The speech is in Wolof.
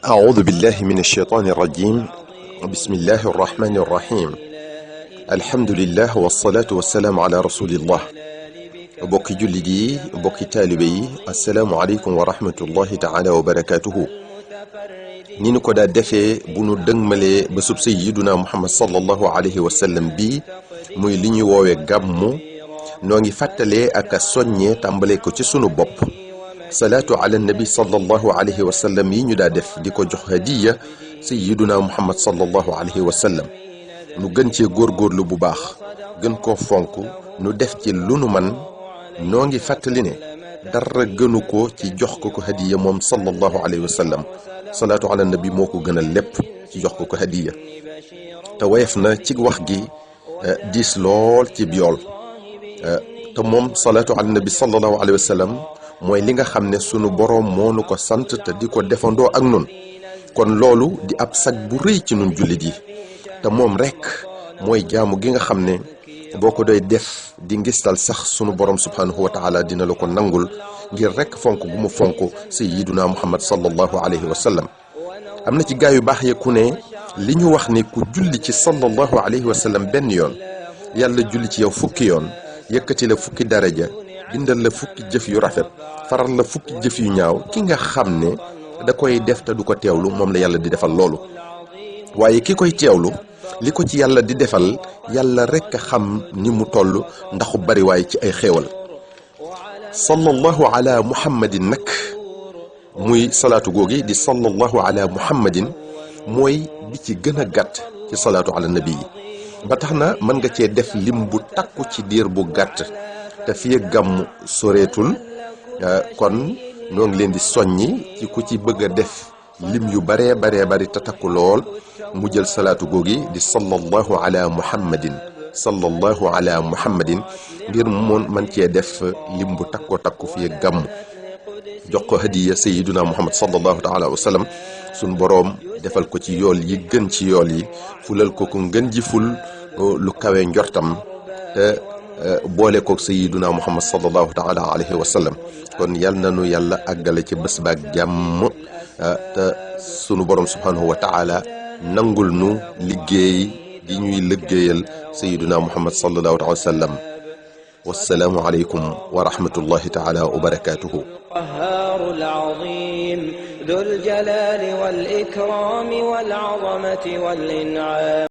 أعوذ بالله من الشيطان الرجيم. بسم الله الرحمن الرحيم. الحمد لله والصلاة والسلام على رسول الله. بوكي جلدي بوكي تالبي السلام عليكم ورحمة الله تعالى وبركاته. نينو كودا دفي بونو دنگمالي بسوب سيدنا محمد صلى الله عليه وسلم بي موي لي ني ووي غامو نوغي فاتالي اكا سوني تامبالي كو سي سونو بوب salaatu ala nabi sallallahu alayhi wa sallam yi ñu daa def di ko jox hadiya sayyiduna muhammad sallallahu alayhi wa sallam nu gën cee góorgóorlu bu baax gën koo fonk nu def ci lu nu man noo ngi fàttali ne dara gënu ko ci jox ko hadiya moom sallallahu alayhi wa sallam salaatu ala nabi moo ko gënal lépp ci jox ko hadiya te woyof na ci wax gi diis lool ci biyool te moom salaatu ala nabi sallallahu alayhi wa sallam mooy li nga xam ne sunu boroom moo nu ko sant te di ko defandoo ak nun kon loolu di ab sag bu rëy ci nun jullit yi te moom rekk mooy jaamu gi nga xam ne boo ko doy def di ngistal sax sunu boroom subhanahu wa taala dina la ko nangul ngir rekk fonk gu mu fonk sayyiduna muhammad sallallahu alayhi wa sallam. am na ci gaa yu baax ya ku ne li ñu wax ni ku julli ci sallallahu alayhi wa sallam benn yoon yàlla julli ci yow fukki yoon yëkkati la fukki daraja bindal la fukki jëf yu rafet faral la fukki jëf yu ñaaw ki nga xam ne da koy def te du ko teewlu moom la yàlla di defal loolu waaye ki koy teewlu li ko ci yàlla di defal yàlla rekk xam ni mu toll ndaxu bari waaye ci ay xéewal sallallahu ala muhammadin nag muy salaatu googi di sallallahu ala muhammadin mooy bi ci gën a gàtt ci salaatu ala nabi yi ba tax na mën nga cee def lim bu takku ci diir bu gàtt te fii gàmm soreetul kon ñoo ngi leen di soññi ci ku ci bëgg a def lim yu baree bari te takku lool mu jël salaatu googi di sallallahu ala muhammadin ngir mu mën cee def lim bu takku fii gàmm jox ko hadiya sayyiduna muhammad sallallahu taala wa sallam suñ boroom defal ko ci yool yi gën ci yool yi fulal ko ngën ji ful lu kawe njortam te boole koog sayyiduna muhammad sallallahu taala alayhi wa sallam kon yal na nu yàlla àggale ci bés baak jàmm te sunu borom subhanahu wa taala nangul nu liggéey gi ñuy liggéeyal sayyiduna muhammad sallallahu alayhi wa sallam wassalaamu aleykum wa rahmatullahi taala wa barakatuhu القهار العظيم ذو الجلال والإكرام والعظمة والإنعام